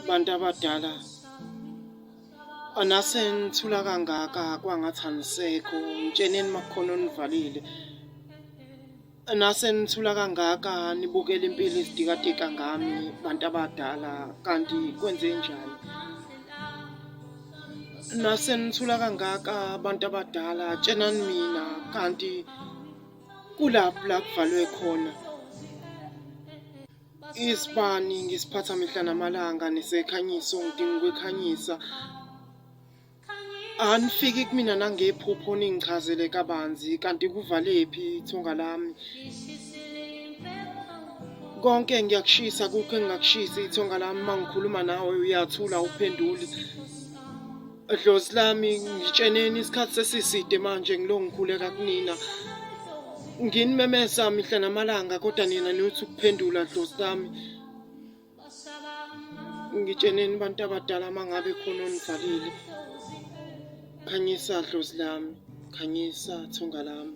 Bantu abadala anase nithula kangaka kwangathi anisekho ngitsheneni makukhona onivalile. Nase nithula kangaka nibukela impilo izitikatika ngami bantu abadala kanti kwenzenjani? Nase nithula kangaka bantu abadala tshenani mina kanti kulaphi la kuvalwe khona? Isibani ngisiphatha mihla namalanga nesekhanyiso ngidinga ukwekhanyisa. Anifiki kumina nangephupho ningichazele kabanzi kanti kuvalephi ithonga lami. Konke ngiyakushisa kukho engingakushisi ithonga lami uma ngikhuluma nawe uyathula awuphenduli. Dlozi lami ngitsheneni isikhathi sesiside manje ngilo ngikhuleka kunina. Nginimemeza mihla namalanga kodwa nina niyothi ukuphendula dlozi lami. Ngitsheneni bantu abadala uma ngabe khona onivalile. Khanyisa dlozi lami, khanyisa thonga lami.